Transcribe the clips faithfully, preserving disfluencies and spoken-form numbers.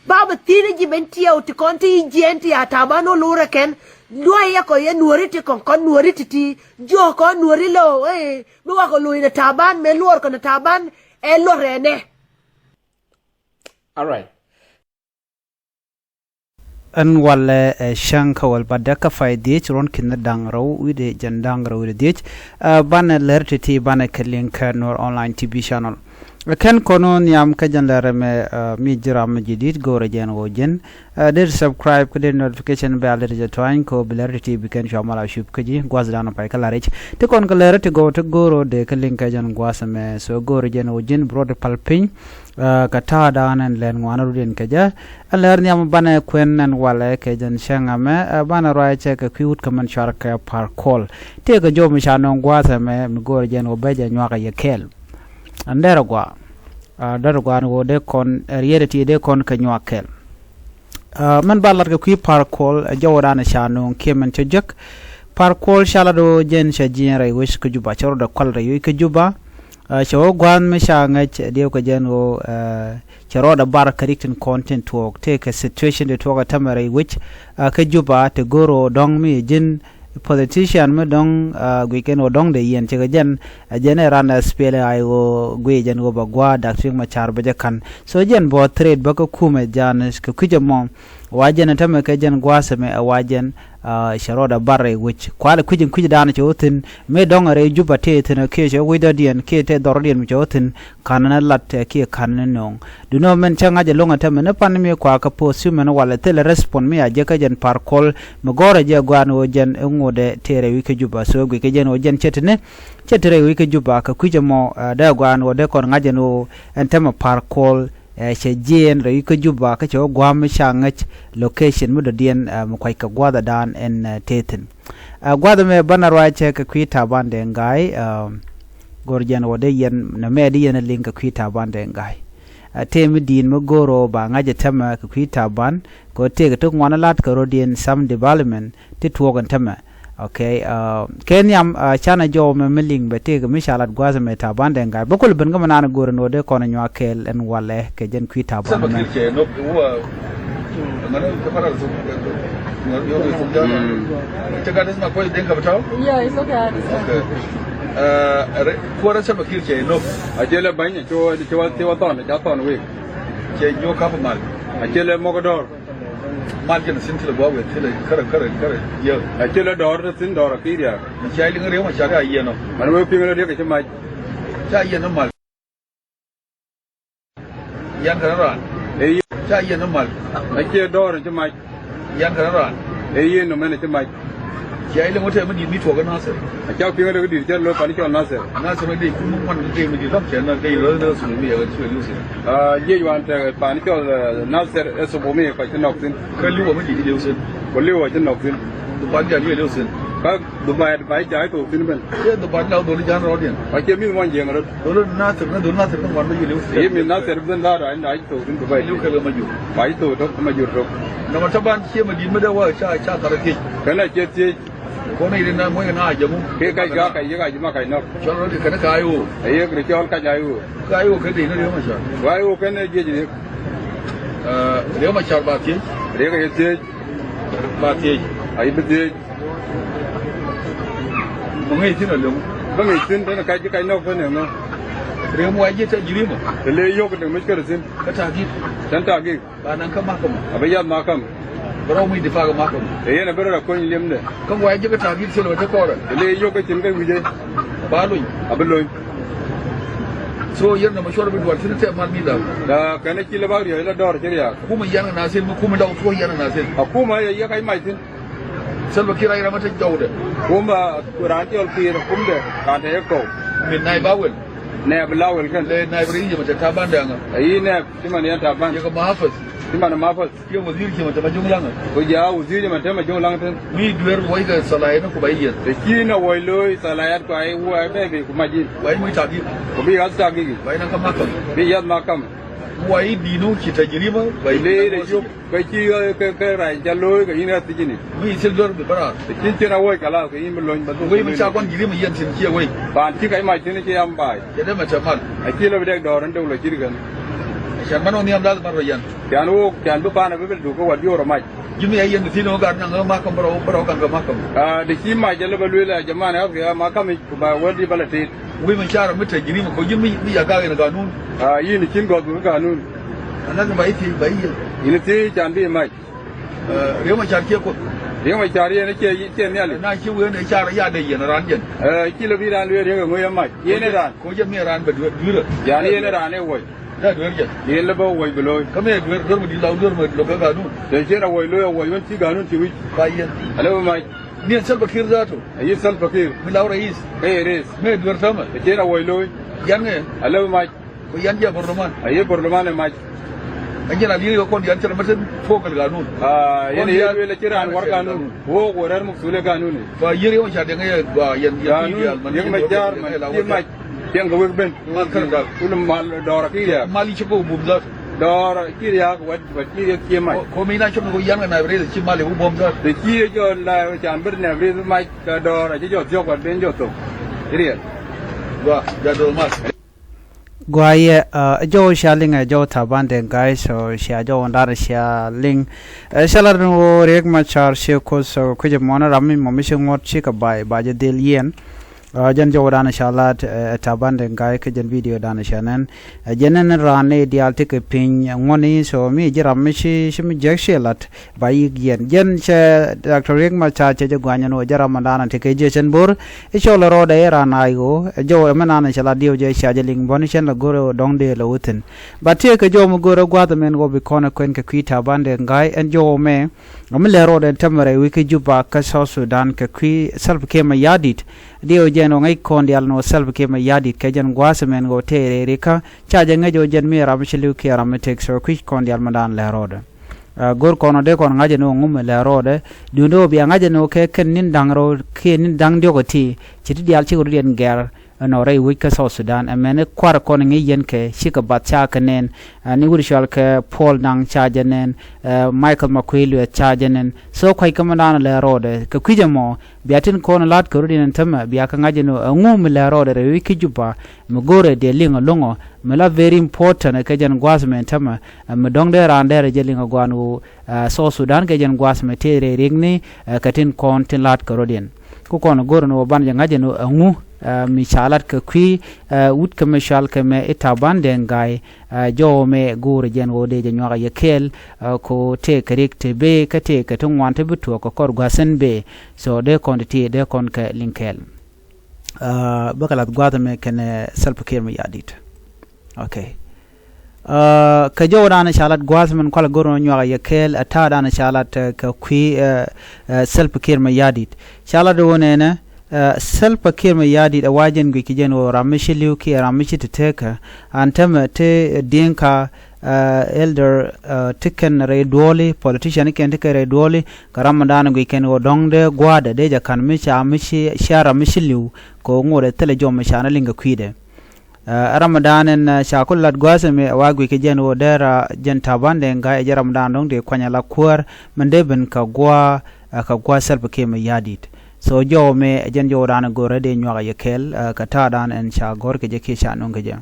Ba bɛ thi̱n ji̱ ben tiɛw ti kɔn ti jiɛn ti a Taban ɔ lurɛ kɛn. Luɔ̱c yɛ kɔ yɛ nuɔ̱ri ti kɔn kɔn nuɔ̱ri ti ti jiɔk kɔn nuɔ̱ri lɔ ɛ mi wakɔ luɔ̱c ni Taban mɛ luɔr kɔn ni Taban ɛ luɔrɛ nɛ. All right. Ɛn walɛ ɛ cäŋ kä wäl batdä kä pay dhiec ruɔ̱n ki̱n da̱ŋ rɛw wi̱cdɛ jɛn da̱ŋ rɛw wi̱cdɛ dhiec. Ɛ banɛ lär ti̱ti̱ banɛ kɛ liŋ kä Nuer Online T V channel. Ɛ kɛn kɔn wä nhiam kä jɛn lärɛ mɛ ɛ mi ji̱ ram mi ji̱ di̱t go̱o̱rɛ jɛn ɣöö jɛn ɛ dee subscribe kä dee notification bell dee jɛ tuany kɛ ɣöö bi lär ti̱ti̱ bi kɛn cua mal a cup kä ji̱ gua̱thdan pay kä la̱r i̱c. Ti kɔn kɛ lärä ti gɔw ti go̱o̱r ɣöö dee kä liŋ kä jɛn gua̱th ɛmɛ so go̱o̱rɛ jɛn ɣöö jɛn bi ruɔ̱t pal piny. Ɛ kɛ ta̱a̱dan ɛn lɛn ŋuan rut in kɛ jɛ. Ɛ lɛr nhiam banɛ kuɛn ɛn walɛ kɛ jɛn cäŋ ɛmɛ ɛ banɛ ruacɛ kɛ kui̱ wut kä mɛn cuarɛ kɛ Par Kuɔl. Tëëkɛ jɔw mi ca nɔŋ gua̱a̱th ɛmɛ mi go̱o̱rɛ jɛn ɣöö bɛ jɛ nyuak ɛ yɛ kɛɛl. Ɛn derɛ gua ɛ derɛ gua ɛn ɣöö dee kɔn ɛ riet ɛ ti dee kɔn kɛ nyuak kɛɛl. Ɛ mɛn ba lat kɛ kui̱ Par Kuɔl ɛ jɔwdan ɛ ca nɔŋ kiɛ mɛn cä jek. Par Kuɔl ca lat ɣöö jɛn cɛ jiɛn rɛy wec kä Juba cɛ rɔɔdɛ kual rɛy wec kä Juba. Ɛ cɛ wä gua̱a̱th mi ca ŋäc ɛ diɛw kɛ jɛn ɣöö ɛ cɛ rɔɔdɛ bar kä rik tin kɔn tin tuɔɔk tëëkɛ situation ti tuɔɔk ɛ tämɛ rɛy wec ɛ kä Juba ti go̱o̱r ɣöö dɔ̱ŋ mi ji̱n politician mi dɔ̱ŋ ɛ guic kɛn ɣöö dɔ̱ŋ dee yɛn cɛ kɛ jɛn ɛ jɛn ɛ ran ɛ SPLA-IO guic jɛn ɣöö bɛ gua̱a̱ Dak Riek Machar bɛ jɛ ka̱n. So jɛn bä threat bä kä kumɛ ja̱a̱n kɛ kui̱c ɛmɔ. Wa jɛn ɛ tämɛ kɛ jɛn gua̱a̱th ɛmɛ ɛ wa jɛn ɛ cɛ rɔɔdɛ bar rɛy wec kualɛ kui̱c in kui̱c dan cɛ wä thi̱n mëë dɔ̱ŋ ɛ rɛy Juba tëë thi̱n ɛ kiɛ cɛ wä wec dɔ̱diɛn kiɛ tëë dhɔrdiɛn mi cɛ wä thi̱n. Ka̱n ni lat ɛ kiɛ ka̱n ni no̱o̱ŋ. Duundɛ mɛn cä ŋa̱c ɛlɔ̱ŋ ɛ tämɛ ni pan mi kua kä post ci mɛn walɛ thilɛ respond mi a jɛ kä jɛn Par Kuɔl mi gɔ̱rɛ jɛ gua̱a̱n ɣöö jɛn i̱ ŋotdɛ tëë rɛy wec kä Juba so guic kɛ jɛn ɣöö jɛn cɛ ti ni cɛ ti rɛy wec kä Juba kɛ kui̱c ɛmɔ ɛ dee gua̱a̱n ɣöö dee kɔn ŋa̱c ɛn ɣöö ɛn tämɛ Par Kuɔl. Ɛ cɛ jiɛɛn rɛy wec kä Juba kä cɛ wä gua̱a̱m mi ca ŋäc location mi dɔ̱diɛn ɛ mi kuac kɛ gua̱a̱thdan ɛn ɛ tëë thi̱n. Ɛ gua̱a̱th ɛmɛ banɛ ruacɛ kɛ kui̱ Taban Deng Gai ɛ go̱r jɛn wä dee yɛn nɛ mɛ di yɛn ɛ liŋ kɛ kui̱ Taban Deng Gai. Ɛ tëë mi di̱i̱n mi go̱o̱r ɣöö ba ŋa̱c ɛ tämɛ kɛ kui̱ Taban kɛ ɣöö tëëkɛ ti ŋuan ɛ la̱t kɛ ro̱diɛn some development ti tuɔɔk ɛn tämɛ. Okay, ɛ kɛ nhiam ɛ canɛ jɔw mɛ mi liŋ bɛ tëëkɛ mi ca lat gua̱a̱th ɛmɛ Taban Deng Gai bä kul ben kä mi naan go̱o̱r ɛn ɣöö dee kɔn ɛ nyuak kɛɛl ɛn walɛ kɛ jɛn kui̱ Taban ɛmɛ. Salva Kiir cɛ nop wua. Ŋɔni kɛ paral sum. Ŋɔni yɔk sum jɔn. Cɛ gat is ma kɔc Deng kɛ bi tɔw? Yeah, it's okay, I understand. Okay. Ɛ kuɔrɛ Salva Kiir cɛ nop. A cɛ lɛ bany cɛ wä cɛ wä thɔn ca thɔn wek. Cɛ nyuɔk kap mal. A cɛ lɛ mɔk dɔr. Mal kɛn sin ti lɛ gua wek ti lɛ kärɛ kärɛ kärɛ yɛ. A cɛ lɛ dɔr ti sin dɔr a Kiir ya. Cɛ liŋ riɛm a ca ri a yɛn ɔ. Man wek piŋ lɛ riɛk a ci mac. Ca yɛn ɔ mal. Yan kɛn raan. Ɛ yɛn. Ca yɛn mal. A ciɛ dɔɔr in ci mac. Yan kɛn raan. Ɛ yɛn nɔmɛn in ci mac. Cia ilɛ ŋot tɛm mi di̱i̱t mi tuɔk kä Nasir. A cak piŋ rek di̱i̱t cɛ lo̱ pani cɔl Nasir. Nasir mi dee kun mi ŋuan dee mi di̱i̱t lɔk cɛ na dee lo̱ na sulu mi yɛ kä cuɛ lusin. A jiec wan tɛ pani cɔl Nasir ɛ subu mi kɔc ci nɔk thin. Kä liwa mi di̱i̱t liw sin. Ku liwa ci nɔk thin. Dubai dial yɛ liw sin. Kä Dubai, Dubai ca i̱ thok thin ben. Cɛ Dubai la dholi jan rɔɔdiɛn. Wa cɛ mi̱th muɔ̱ny jiɛŋ rot. Dholi Nasir ni dholi Nasir ni ŋuan bä yɛ liw. Yi mi̱th Nasir ben la da inda i̱ thok thin Dubai. Liw kɛl kɛ ma jur. Wa i̱ thok tok ma jur tok. Nama taban ciɛ ma di̱t mi dee wa ca ca thar thiec. Kɛn a ciɛ thiec. Kɔn i̱ ri na muɔ̱ny na a jamu. Kɛ kac ka kac yek a jima kac nɔk. Cɔl rɔɔdi kɛn ka i̱ wo. A yek ri cɔl kac a i̱ wo. Ka i̱ wo kɛn dee ni riɛm a ca. Wa i̱ wo kɛn jiec riek. Riek Macar ba thiec. Riek aye thiec. Ba thiec. Aye bi thiec. Bä ŋi̱i̱c thi̱n alöŋ. Bä ŋi̱i̱c thi̱n tën kac ji̱ kac nɔk tën ɛŋä. Riek mi wa ji̱ te jirima. Te le yök te ŋi̱i̱c kärɛ thi̱n. Kä ta̱a̱ gi̱k. Tën ta̱a̱ gi̱k. Ba naŋ kä makäm. A bä yath makäm. Bä rɔw mi difaak makäm. Te yɛn a bä rɔ kony liemdɛ. Kä wa ji̱ kä ta̱a̱ gi̱k thil wä te kɔrɛ. Te le yök kä cin kä wi̱cɛ. Ba lony. A bä lony. So yɛn nɔmɔ cuɔr bi dual thi̱n tɛp mal mi dhal. La kɛn a ci la bak riɔc la dɔr ci riaak. Kumɛ yɛn a na thi̱n mi kumɛ daw thuɔ̱k yɛn a na thi̱n. A kumɛ a yɛ yɛ kac mac thi̱n. Salva Kiir a yɛn a ma te jɔwdɛ. Kumɛ raan cɔl Kiir kumdɛ raan te yɛ kɔw. Min nai ba wel. Nɛɛp la wel kɛn. Lɛ nai bi ri yɛ ma te Taban dɛŋa. A yi nɛɛp ci man yɛn Taban. Yɛ kɛ mahafaz. Ci man mahafaz. Kiɛ wazir ci ma te ma juŋ laŋä. Ku ja wazir ci ma te ma juŋ laŋä tën. Mi duer woi kɛ salayat ni ku ba yieth. Te ci na woi looi salayat ku ai woi bɛ bi ku ma ji̱n. Wa i̱ mi tagik. Ku bi yath tagik. Wa i̱ na ka makam. Bi yath makam. Wa i̱ di̱nu ci tajriba. Wa i̱ le de yop kɛ ci kɛ kɛ ray ca looi kɛ yin ɣath thi̱cini. Mi i̱ thil duer bi bäraar. Te ci cin a woi kalas kɛ yin bi lony ba dhuk. Woi mi ca kɔn jiriba yɛn thi̱n ciɛ woi. Paan ci kɛ i̱ mac thi̱n ci yam baay. Cɛ dee mɛ te mal. A ci lɛ bi dɛk dɔɔr in dee wulɛ cir kɛn. Can man wä nhiam dath man rɔ yɛn. Can wä, can bi pan a bi bil duk kä wat bi wä rɔ mac. Ji̱ mi a yɛn di thin wä gat naŋ kä makam bä rɔ, bä rɔ kan kä makam. Ah, di ci mac jɛ lɛ bä luel a jɛ man a ɣäth kɛ makam i̱ ku ba wä di bä lɛ tit. Wi̱i̱ mi car mi te ji̱ ri mi ko ji̱ mi, mi ya gak yɛn ganun. Ah, yin cin gɔth mi ganun. Anak ba i̱ thiec ba i̱ yɛn. Yin thiec can bi mac. Eh, Riek Machar cie Kuoth. Riek Machar yɛn cie, cie nhiali. Na ci wen car ya de yɛn ran jɛn. Eh, ci lɛ bi ran luel Riek ŋö yɛ mac. Yɛn ran. Ko jɛ mi ran bɛ duer, duer. Yan yɛn ran ɛ wuɔc. Da duer jɛ. Yɛn lɛ bä wuɔc bi looi. Kä mi duer, duer mi di lau, duer mi lo kä ganun. Te cien a wuɔc looi, a wuɔc wän ci ganun ci wi̱c. Ba yɛn. A lɛ bä mac. Mi ɛn Salva Kiir zato. A yi Salva Kiir. Mi lau rais. Kä yɛ rais. Mi duer täämɛ. Te cien a wuɔc looi. Yan ŋɛ. A lɛ bä mac. Ku yan jɛ borloman. A yɛ borloman ɛ mac. A jɛ na li̱i̱r yɛ kɔn yan cɛ na mɛtɛ fok kɛ ganun. Ah, yɛn yɛ luel a ci ran war ganun. Wok wä rɛr muk thulɛ ganun. Ba yɛr yɛ wä ca diɛŋ yɛ ba yɛn yɛn ganun. Yɛn mɛ jar man ci mac. Tiɛŋ kɛ wek ben. Mal kär dak. Kul mal dɔɔr a ki̱i̱r yak. Mal i̱ cɛ kɔ bum dhat. Dɔɔr a ki̱i̱r yak wät, wät ki̱i̱r yak cie mac. Kɔ mi na cɔm ni kɔ yan kɛ na rɛy ci mal i̱ wä bum dhat. Te ci jɔ la can bir nɛ rɛy mac kɛ dɔɔr a ci jɔ thiɔk wät ben jɔ thok. Riɛl. Gua, ja dɔɔr mal. Guayɛ, ɛ jɔw cia liŋ ɛ jɔw Taban Deng Gai, so cia jɔw wan dan cia liŋ. Ɛ cɛ lat ni wä Riek Machar cie Kuoth, so kui̱c ɛmɔ ni ram mi mɔ mi ci ŋuɔ̱t ci kɛ bay ba jɛ dhil yiɛn. Ɛ jɛn jɔw dan cia lat ɛ Taban Deng Gai kä jɛn video dan cia nɛn. Ɛ jɛn ni ran ni diaal ti kɛ piny ŋuɔ̱t ni, so mi ji̱ ram mi ci, ci mi jiäk ci lat. Ba yik yɛn. Jɛn cɛ Doctor Riek Machar cɛ jɛ guanyɛ ni wä jɛ Ramadan a ti kɛ jiɛ cɛn bor. I̱ cɔl rɔɔdɛ i̱ ran a i̱ ɣöö ɛ jɔw ɛmɛ nan cɛ la diɛw jɛ cia jɛ liŋ bɔni cɛn la go̱rɛ wä dɔ̱ŋ dee la wä thi̱n. Ba tiɛ kɛ jɔw mi go̱rɛ gua̱th ɛmɛn ɣöö bi kɔn ɛ kuɛn kɛ kui̱ Taban Deng Gai ɛn jɔw ɛmɛ. Ɛmɛ lɛ rɔɔdɛ ɛn tämɛ rɛy wi̱i̱ kä Juba kä South Sudan kɛ kui̱ Salva Kiir Mayardit. Diɛw jɛn wä ŋäc kɔn diaal ni wä Salva Kiir Mayardit kɛ jɛn gua̱th ɛmɛn ɣöö tëë rɛy rikä. Ca jɛ ŋäc ɣöö jɛn mi ram mi ci li̱w kiɛ ram mi tëk so kui̱c kɔn diaal mi dan lɛ rɔɔdɛ. Ɛ go̱r kɔn ɔ dee kɔn ŋa̱cä ni ɣöö ŋumɛ lɛ rɔɔdɛ. Duundɛ ɣöö bia ŋa̱cä ni ɣöö kɛ kɛn ni̱n da̱ŋ rɛw kiɛ ni̱n da̱ŋ diɔ̱k ɛ ti ci ti diaal cikɛ rɔ diɛn gɛr. Ɛnɔ rɛy wec kä South Sudan ɛmɛn i̱ kua̱r kɔn ŋi̱i̱c yɛn kɛ cikɛ bath ca kɛ nɛn. Ɛ ni wut cɔal kɛ Paul Nang ca jɛ nɛn. Ɛ Michael Makuei Lueth ca jɛ nɛn. So kua̱c kä mi da̱a̱n lɛ rɔɔdɛ kɛ kui̱c ɛmɔ bia tin kɔn la̱t kɛ rɔ diɛn ɛn tämɛ bia kɛ ŋa̱cä ni ɣöö ɛŋu mi lɛ rɔɔdɛ rɛy wec kä Juba. Mi go̱rɛ diɛ liŋ ɛlɔ̱ŋɔ mi la very important kɛ jɛn gua̱a̱th mɛn tämɛ. Ɛ mi dɔ̱ŋ dee raan dee rɛ jɛ liŋ ɛ gua̱a̱n ɣöö ɛ South Sudan kɛ jɛn gua̱a̱th mɛ tëë rɛy ri̱kni. Ɛ kɛ tin kɔn tin la̱t kɛ rɔ̱diɛn. Kä kɔn go̱r ni wä ban jɛ ŋa̱c ɛn ɣöö ɛŋu ɛ mi ca la̱t kɛ kui̱ ɛ wut kɛ mɛ cual kɛ mɛ i̱ Taban Deng Gai. Ɛ jɔw mɛ go̱o̱r jɛn ɣöö dee jɛ nyuak ɛ yɛ kɛɛl. Ɛ ko tëë kɛ rik te bee kä tëë kɛ ti ŋuan te bi tuɔɔk kɛ kɔr gua̱a̱th ɛn bee. So dee kɔn ti ti dee kɔn kɛ liŋ kɛɛl. Ɛ bä kɛ lath gua̱a̱th ɛmɛ kɛnɛ Salva Kiir Mayardit. Okay. Ɛ kɛ jɔw dan ca lat gua̱a̱th min kual go̱r nɔ nyuak yɛ kɛɛl ɛ ta̱a̱ dan ca lat ɛ kɛ kui̱ ɛ ɛ Salva Kiir Mayardit. Ca lat wä nɛnɛ ɛ Salva Kiir Mayardit ɛ wa jɛn guic kɛ jɛn wä ram mi ci li̱w kiɛ ram mi ci ti tekä. An tämɛ ti Dinka ɛ elder ɛ ti kɛn rɛy duɔli politician kɛn ti kɛn rɛy duɔli. Kɛ ram mi dan guic kɛn wä dɔ̱ŋ dee gua̱a̱dɛ dee jɛ ka̱n mi ca mi ci cia ram mi ci li̱w. Kɛ wä ŋot ɛ thilɛ jɔm mi ca ni liŋ kɛ kui̱dɛ. Ɛ Ramadan ɛn ɛ ca ku lat gua̱a̱th ɛmɛ ɛ wa guic kɛ jɛn ɣöö dee ra jɛn Taban Deng Gai ɛ jɛ Ramadan dɔ̱ŋ dee kuany ala kuäär min dee ben kɛ gua̱a̱ ɛ kɛ gua̱a̱ Salva Kiir Mayardit. So jɔw ɛmɛ ɛ jɛn jɔw dan ɛ go̱rɛ dee nyuak ɛ yɛ kɛɛl ɛ kɛ ta̱a̱ dan ɛn ca gɔ̱r kɛ jɛ kiɛ ca no̱ŋ kɛ jɛ.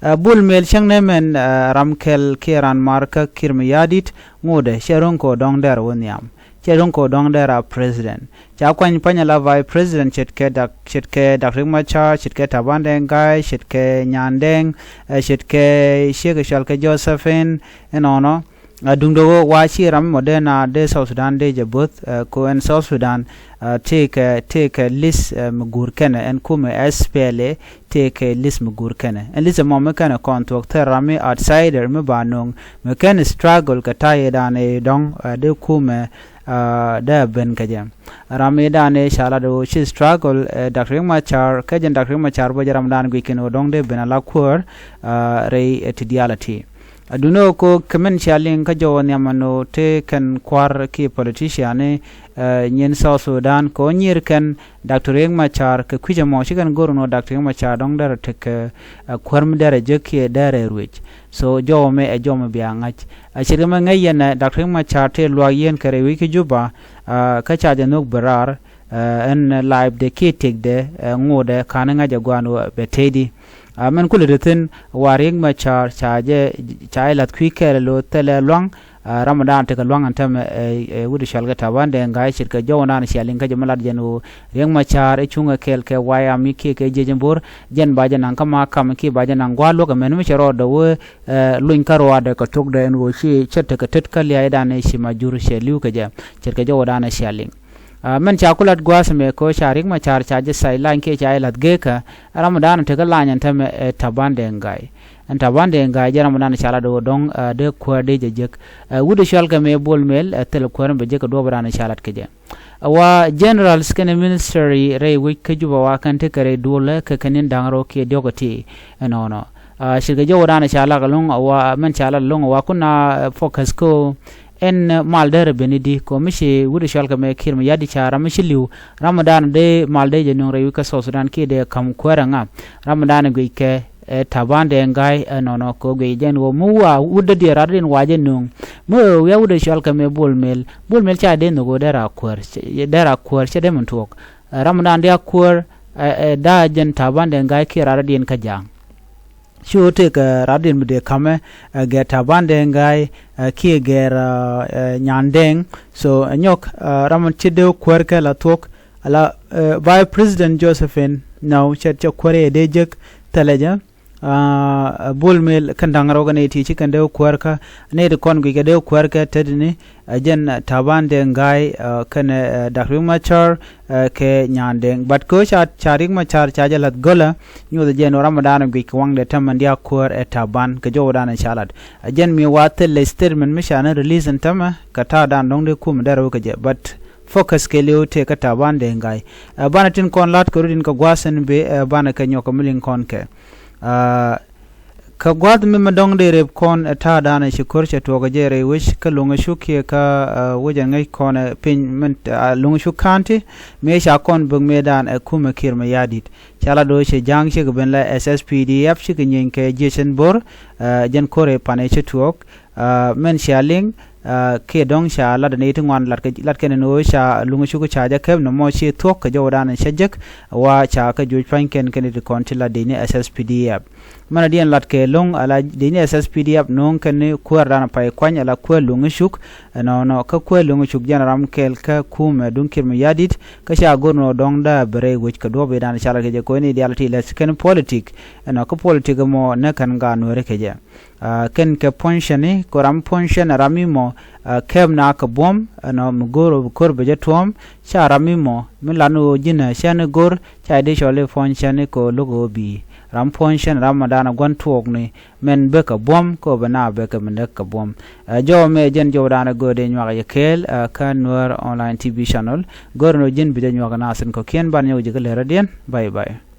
Ɛ Bol Mel cäŋ nɛ mɛn ɛ ram kɛl kiɛ ran mar kä Kiir Mayardit ŋotdɛ cɛ ro̱ŋ kɛ ɣöö dɔ̱ŋ dɛr wä nhiam. Cɛ ro̱ŋ kɛ ɣöö dɔ̱ŋ dɛr a president. Ca kuany panyɛ la vice president ce̱tkɛ dak ce̱tkɛ dak Riek Machar ce̱tkɛ Taban Deng Gai ce̱tkɛ Nyandeng ɛ ce̱tkɛ ciek kɛ cɔal kɛ Josephine. Ɛnɔnɔ ɛ duŋdɛ ɣöö wa ci ram mɔ dee na dee South Sudan dee jɛ bo̱th ɛ ko ɛn South Sudan. Ɛ tëëkɛ tëëkɛ list ɛ mi guur kɛnɛ ɛn kumɛ S P L A. Tëëkɛ list mi guur kɛnɛ ɛn list ɛmɔ mi kɛnɛ kɔn thuɔ̱k thil ram mi outsider mi ba no̱o̱ŋ mi kɛn struggle kɛ ta̱yɛ dan ɛ dɔ̱ŋ ɛ dee kumɛ. Ɛ dee ben kɛ jɛ ram mi dan ɛ ca lat ɣöö ci struggle ɛ dak Riek Machar kɛ jɛn dak Riek Machar bä jɛ ram dan guic kɛn ɣöö dɔ̱ŋ dee ben ala kuäär. Ɛ rɛy ɛ ti diaal ɛ ti. Ɛ duundɛ ɣöö ko kɛ min cia liŋ kä jɔw ɛ nhiam ɛn ɣöö te kɛn kua̱r ki politician ni ɛ nyin South Sudan kɛ ɣöö nyier kɛn Doctor Riek Machar kɛ kui̱c ɛmɔ ci kɛn go̱r ɛn ɣöö Doctor Riek Machar dɔ̱ŋ derɛ tekɛ ɛ kuäär mi derɛ jek kiɛ derɛ ruec. So jɔw ɛmɛ ɛ jɔw mi bia ŋa̱c. Ɛ ce̱tkɛ mɛ ŋäc yɛn ɛ Doctor Riek Machar tëë luaak yɛn kɛ rɛy wec kä Juba. Ɛ kä ca jɛ nhök bi raar ɛ ɛn live dɛ kiɛ tëkdɛ ɛ ŋotdɛ ka̱n ŋa̱c ɛ gua̱a̱n ɣöö bɛ tëëdi. Aa, mɛn kulɛ ti thi̱n wa Riek Machar ca jɛ, ca jɛ la̱th kui̱ kɛɛl ɛ lo̱ thilɛ lua̱ŋ. Aa, ram mi da̱a̱n tekɛ lua̱ŋ ɛn täämɛ ɛ, ɛ wut cɔal kɛ Taban Deng Gai ce̱tkɛ jɔwdan Ciɛ Liŋ kä jɛ mi lat jɛn ɣöö Riek Machar i̱ cuŋɛ kɛɛl kɛ White Army kiɛ kɛ jiec in bo̱r, jɛn ba jɛ naŋ kä ma kam kiɛ ba jɛ naŋ gua̱a̱r luäk ɛmɛn mi cɛ rɔɔdɛ wee, ɛ, luny kä rɔɔdɛ kɛ thokdɛ ɛn ɣöö ci cä tekɛ tet kä lia̱a̱cdan i̱ ci ma jur cɛ li̱w kɛ jɛ ce̱tkɛ jɔwdan Ciɛ Liŋ. Aa, mɛn ca ku lat gua̱a̱th ɛmɛ kɛ ɣöö ca Riek Machar ca jɛ sideline kiɛ ca jɛ la̱th geekä, ram mi da̱a̱n tekɛ lany ɛn täämɛ ɛ Taban Deng Gai. Ɛn Taban Deng Gai jɛ ram mi da̱a̱n ca lat ɣöö dɔ̱ŋ, aa, dee kuäär dee jɛ jek. Aa, wut cɔal kɛ mɛ Bol Mel, aa, thilɛ kuäär mi bɛ jek kɛ duɔ̱ɔ̱p da̱a̱n ca lat kɛ jɛ. Wa generals kɛnɛ ministry rɛy wec kä Juba wa kɛn tekɛ rɛy duɔlä kɛ kɛn in da̱ŋ rɛw kiɛ diɔ̱k ɛ ti ɛnɔnɔ. Aa, ce̱tkɛ jɔwdan ca lak ɛlɔ̱ŋ wa mɛn ca lat ɛlɔ̱ŋ wa kun a, aa, focus kä ɛn, aa, mal derɛ ben i̱di kɛ ɣöö mi ci wut cɔal kɛ mɛ Kiir Mayardit ca ram mi ci li̱w, ram mi da̱a̱n dee mal dee jɛ nöŋ rɛy wec kä South Sudan kiɛ dee ka̱m kuäärä ŋa, ram mi da̱a̱n guic kɛ ɛ Taban Deng Gai ɛnɔnɔ kɛ ɣöö guic jɛn ɣöö mi wa wut dädiɛn rat in wa jɛ nöŋ. Mi ɣöö wiaa wut cɔal kɛ mɛ Bol Mel, Bol Mel ca dee nhök ɣöö dee ra kuäär, dee ra kuäär cɛ dee min tuɔɔk. Ɛ, ram mi da̱a̱n dee a kuäär, ɛ, ɛ, da̱a̱ jɛn Taban Deng Gai kiɛ rat dädiɛn kä ja̱a̱ŋ. Ci ɣöö tëëkɛ ɛ, rat diɛn mi dee ka̱mɛ, ɛ, gɛ Taban Deng Gai, ɛ, kiɛ gɛr, ɛ, ɛ, Nyan Deng. So, ɛ, nyɔk, ɛ, ram mi ci dee kuäär kɛ la thuɔ̱k, ala, ɛ, Vice President Josephine Nau cɛ, cɛ kuäär ɛ dee jek thilɛ jɛ. Aa, Bol Mel kɛn da̱ŋ rɛw kɛn ɛ ti ci kɛn dee kuäär kä, nɛy ti kɔn guic kɛ dee kuäär kɛ tetdini, ɛ jɛn, ɛ, Taban Deng Gai, ɛ, kɛnɛ, ɛ, Doctor Riek Machar, ɛ, kɛ Nyan Deng. But kɛ ɣöö ca, ca Riek Machar ca jɛ la̱th gölä, nyuɔth jɛn ɣöö ram mi da̱a̱n guic kɛ waŋdɛ täämɛ diaal kuäär ɛ Taban kɛ jɔwdan ca lat. Ɛ jɛn mi wa thilɛ statement mi ca ni release ɛn täämɛ kɛ ta̱a̱dan dɔ̱ŋ dee kumɛ dee rɛw kɛ jɛ. But focus kɛɛliw tëë kä Taban Deng Gai. Ɛ, banɛ tin kɔn la̱t kɛ rut in kɛ gua̱a̱th ɛn bëë, ɛ, banɛ kɛ nyɔk kɛ mi liŋ kɔn kɛ. Aa, Kä gua̱th mi mi dɔ̱ŋ dee rep kɔn ɛ ta̱a̱dan ɛ ci ko̱r cɛ tuɔɔk ɛ jɛ rɛy wec kä Luŋ ɛ Cuk kiɛ kä, ɛ, wec ɛn ŋäc kɔn ɛ piny min, ɛ, Luŋ ɛ Cuk County, mëë ca kɔn bök mëëdan ɛ kumɛ Kiir Mayardit. Ca la do̱ cɛ ja̱a̱ŋ cikɛ ben la S S P D F cikɛ nyieeny kɛ jiec ɛn bo̱r, ɛ, jɛn ko̱r ɛ pan ɛ ci tuɔɔk, ɛ, mɛn cia liŋ, ɛ, kiɛ dɔ̱ŋ ca lat ɛ nɛy ti ŋuan lat kɛ, lat kɛn ɛn ɣöö ca Luŋ ɛ Cuk ca jɛ kɛp nɔmɔ ci thuɔ̱k kɛ jɔwdan ɛ cä jek, wa ca kä juuc pa̱ny kɛn kɛn ti kɔn ti la dec ni S S P D F. Mɛn a diɛn lat kɛ lo̱ŋ ala dec ni S S P D F no̱o̱ŋ kɛn ni kuäärdan pay kuany ala kuäär Luŋ ɛ Cuk. Ɛnɔnɔ kä kuäär Luŋ ɛ Cuk jɛn ram kɛl kä kumɛ duŋ Kiir Mayardit kä ca go̱r nɔ dɔ̱ŋ da bɛ rɛy wec kɛ duɔ̱ɔ̱p idan ca lat kɛ jɛ ko̱ni dial ti lɛth kɛn politik. Ɛnɔ kä politik mɔ nɛ kɛn ga nuɛri kɛ jɛ. Aa, kɛn kɛ puɔ̱ncyɛni kɛ ram puɔ̱ncyɛn ram imɔ, aa, kɛp na kɛ buɔ̱m ɛnɔ mi go̱r ɔ bi ko̱r bɛ jɛ tuɔ̱ɔ̱m. Ca ram imɔ mi lan ɣöö ji̱n ɛ cɛn i̱ go̱r ca i̱ di cɔl i̱ puɔ̱ncyɛni kɛ ɣöö lo̱k ɣöö bi̱i̱. Ram puɔ̱ncyɛn ram mɔ da̱a̱n ɛ gua̱n tuɔɔkni mɛn bekɛ buɔ̱m kɛ ɣöö bɛ na bekɛ mi näk kɛ buɔ̱m. Ɛ jɔw mɛ jɛn jɔwdan ɛ göödɛ nyuak yɛ kɛɛl, ɛ, kä Nuer Online T V Channel. Go̱r ni ɣöö ji̱n bi jɛ nyuak ɛ na thi̱n kɔ̱kiɛn ban nyɔk ji̱ kä lɛr rɔ̱diɛn. Bye bye.